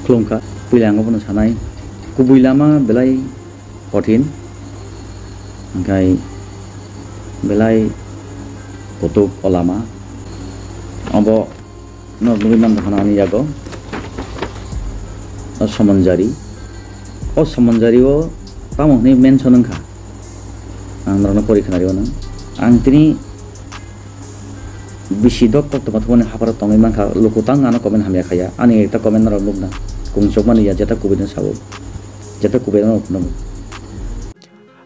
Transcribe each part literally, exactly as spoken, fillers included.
Khulumkha, puila ang bono sanai, kubui lama belai kothin, hwnkhe belai kutuk o lama. Obo no nugui manto hwnna ani yago o somonjari. O somonjari o tamo hwnwi mention wngkha, ang norokno pori khwnari o nang. Ang tini bisi dok koktwma thumani hapharo tongwi mankha, luku tang ano comment hamya khaya. Ani ekta comment norok nukna kung chukmani ya, jeta kubui no sao, jeta kubui no phunukgo.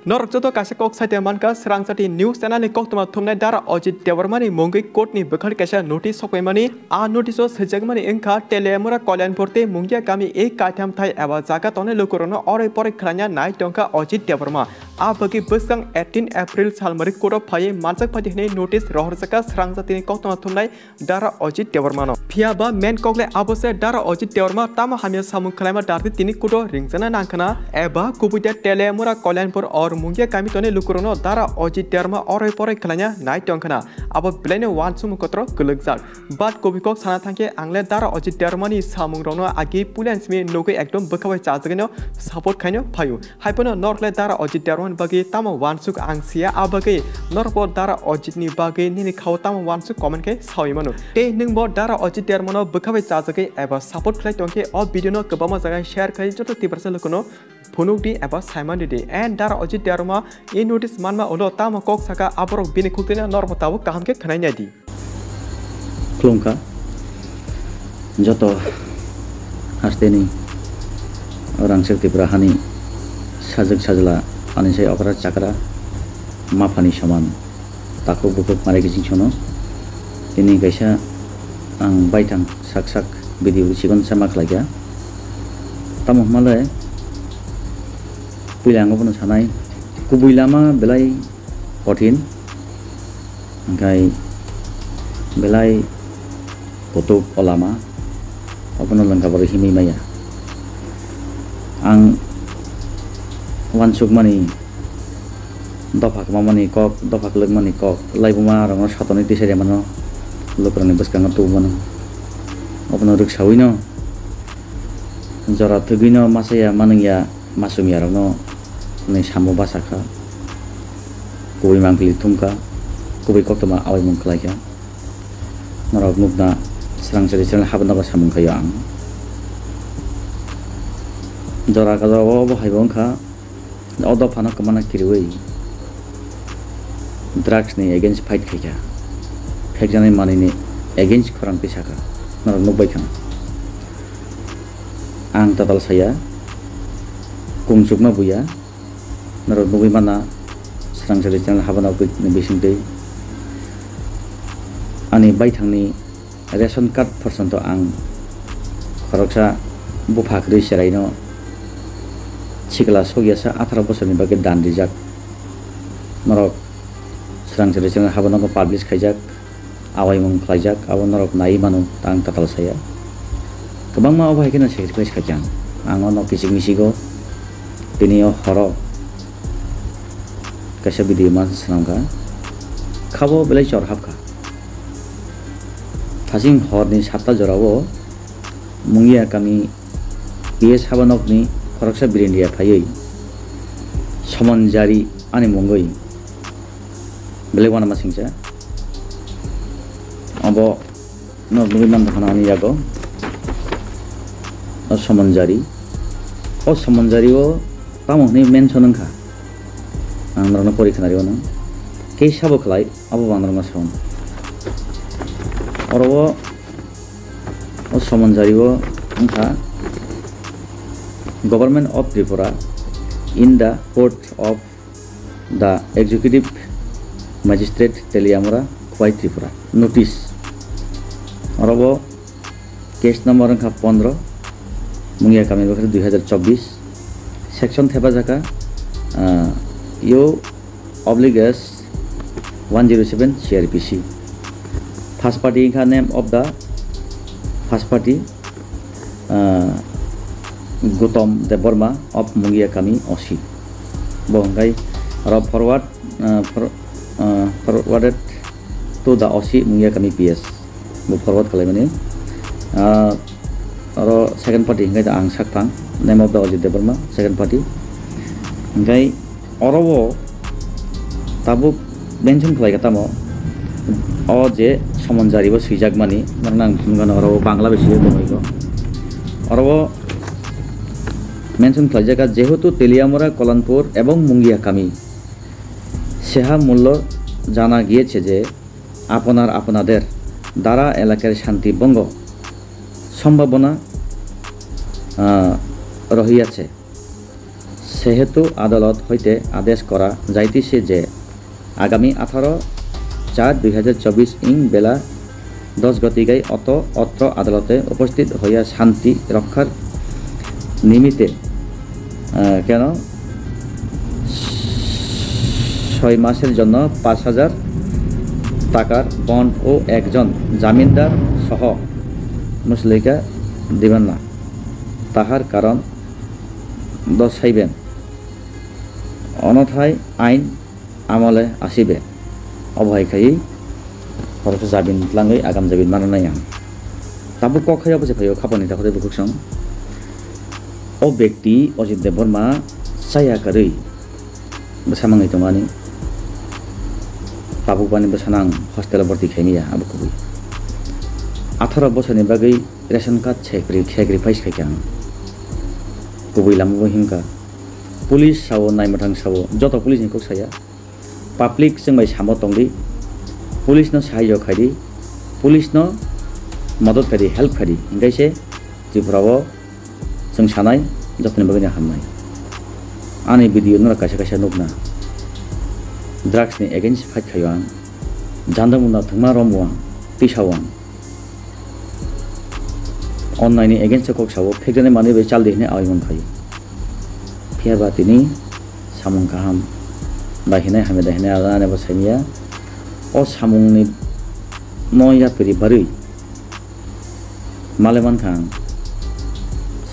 Norok joto kaisa kok saite mankha, Srangchati News Channel ni koktwma thumnai Dara Ajit Debbarma ni mungwi court ni bwkhak kaisa notice sokpaimani. A notice o swijakmani wngkha Teliamura Kalyanpur tei Mungia kami ei kaitham thai eba jaga tongnai lukurokno oroi poroi khwlaina nai tongkha Ajit Debbarma. A bagwi bwskang eighteen April salmari court o phaiwi manjak phaidi hwnwi notice rohorjakha Srangchati ni koktwma thumnai Dara Ajit Debbarmano. Phiya ba main kok le abo se, Dara Ajit Debbarma tamo hamya samung khwlaima dardi tini kudo ringjakna nangkhwna, eba kubui de Teliamura Kalyanpur or Mungia kami tongnai lukurokno Dara Ajit Debbarma oroi poroi khwlaina nai tongkhwna, abo belaino uansukmung kotoro kwlwkjak. But kubui kok sana thangkhe ang le Dara Ajit Debbarmani samungrokno agi puila simi nugui ekdom bwkha bai chajagwino support khaino phaio. Haiphano norok le Dara Ajit Debbarma ni bagwi tamo uansuk ang siya, a bagwi norok bo Dara Ajit ni bagwi nini khao tamo uansuk comment khe sawi mano. Tei nwng bo Dara Ajit Debbarma no bwkha bai chajagwi eba support khlai tongkhe o video no kwbangma jaga share khai joto Tiprasa lukuno phunuk di eba saiman di di. And Dara Ajit Debbarma e notice manma ulo tamo kok saka aborok bini khukdino norok bo tabuk kaham khe khwnai nai di. Khulumkha joto hasteni o rangchak Tripura hani sajwk sajla, ani sai okra chakra maphani soman takhuk bukhuk mare kiching sono. Tini kaisa ang baithang sak sak video chikon sama khlaikha. Tamo hwnmale puila ang bono sanai, kubui lama belai kothin, hwnkhe belai kutuk o lama, obono lwngkha borok himwi maya. Ang uansukmani dopha kwmamani kok, dopha kwlwkmani kok, laibuma rokno satoni tisai remano, lukurokni bwskango tubumano, obono rwksawino jora thwgwino masa ya manwng ya. Masumyarokno ni samung bachakha, kubui mangpili thumkha, kubui koktwma awaimung khlaikha. Norok nukna Srangchati channel habwi nogo samung khaio ang. Jora kajao bo haibo wngkha, o dophano kwmana kiriwi drugs ni against fight khaikha, phekjaknai manwini against khorang twi sakha, norok nukbaikha. Ang tatal saya, kung chukma buya, norok nugwi mana, Srangchati channel habana bisingtwi. Ani baithangni ration card porjonto ang khoroksa bupha kwrwi cheraino sikla sokyasa atharo bosorni bagwi dan rijak. Norok Srangchati channel habana publish khaijak. Awaimung khlaijak, abo norok naiwi mano, ang tatal saya. Kwbangma obo hai kheno sacrifice khaikha ang. Ang ono kichik michigo, tini o horo kaisa video ma swnamkha. Khabo belai chor hapkha. Hasing horni satta jorao Mungia kami P S habanokni khoroksa birindia phaiwi Somonjari ani mungwi belai uanama singcha. Obo no nugwi manto hwnna ani yago o Somonjari. O Somonjari o tamo hwnwi mention wngkha, ang norokno pori khwnari o nang. Kei sabo khlai, abo bo ang norokno sao. Oro o, o Somonjari o wngkha Government of Tripura in the court of the Executive Magistrate Teliamura, Khwai Tripura. Notice. Oro bo case number wngkha pondro, Mungia kami bwkhak dui hazar chobbish. Section thepajak kha, ah, U obliges one zero seven C R P C. First party wngkha name of the first party, ah, Gautam Debbarma of Mungia kami O C. Bo hwnkhe oro forward, ah, for-, ah, forwarded to the O C Mungia kami P S. Bo forward khlaimani. Ah, oro Second party hingke da ang sakphang, name of the Ajit Debbarma, second party. Hingke oro o tabuk mention khlai ka tamo, o je Somonjari bo swijak mani, norok nang phunukgano oro o Bangla bai swijak tongwi ko. Oro o mention khlaijak kha, "Jehetu Teliamura, Kalanpur ebong Mungia kami, seha mullo jana giyechhe je, আপনার আপনাদের দ্বারা এলাকার শান্তি ভঙ্গ সম্ভাবনা, আহ, রহিয়াছে। সেহেতু আদালত হইতে আদেশ করা যাইতেছে যে আগামী আঠারো চার দুই হাজার চব্বিশ ইং বেলা দশ ঘটিকায় অত অত্র আদালতে উপস্থিত হইয়া শান্তি রক্ষার নিমিত্তে, আহ, কেন ছয় মাসের জন্য পাঁচ হাজার টাকার বন্ড ও একজন জামিনদার সহ মুচলেকা দিবেন না, তাহার কারণ দর্শাইবেন, অন্যথায় আইন আমলে আসিবে।" Obo hai khai khoroksa jabin tlangwi agam jabin mananai ang. Tabuk kok hai obo se phaio khapani takhorwi bukhuksong. O bekti Ajit Debbarma chaya karwi bwsa mangwi tongmani. Tabuk bani bwsano ang hostel o borti khaimaya abo kubui. Atharo bosorni bagwi ration card sekri sacrifice khaikha ang. Kubui lama bo himkha. Police sao, naimwthang sao, joto police ni kok saya. Public chwng bai samo tongdi. Police no sahayyo khaidi. Police no modot khaidi, help khaidi. Hingkai se Tripura o chwng sanai jotoni bagwi no hamnai. Ani video norok kaisa kaisa nukna. Drugs ni against fight khaio ang. Janda munda thwngma romwi ang, tisao ang. Onnai ni against o kok sao, phekjaknai manwi bai chaldi hinwi awi man khaio. Phiya ba tini samung kaham da hinai hamya da hinai ada ani bo saimya. O samung ni no yapri barwi male mankha ang.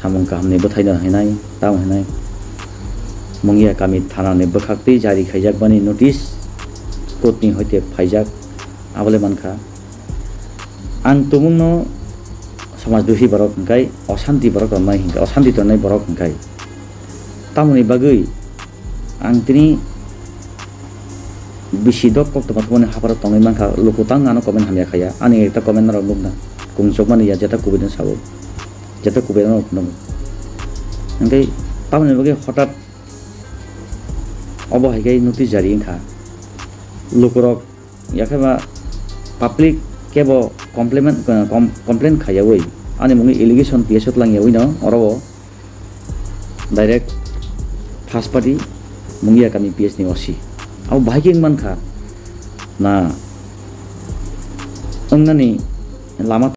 Samung kaham ni bwthai no hinai, tamo hinai. Mungia kami thana ni bwkhak twi jari khaijak bani notice court ni hoite phaijak, abole mankha. Ang tumungno somaj duhi borok hwnkhe, osanti borok tongnai hwnkhe, osanti tongnai borok hwnkhe. Tamoni bagwi ang tini bisi dok koktwma thumani hapharo tongwi mankha, luku tang ano comment hamya khaya, ani ekta comment norok nukna kung chukmani ya, jeta kubui no sao, jeta kubui no phunukgo. Hwnkhe tamoni bagwi hotat obo hai khe notice jari wngkha, lukurok. Yakhe ba public kebo compliment, com-, complain khaiyawi, ani mungwi allegation P S o twlangyawi no oro o direct first party Mungia kami P S ni O C. Abo bahai khe wngmankha na wngnani lama.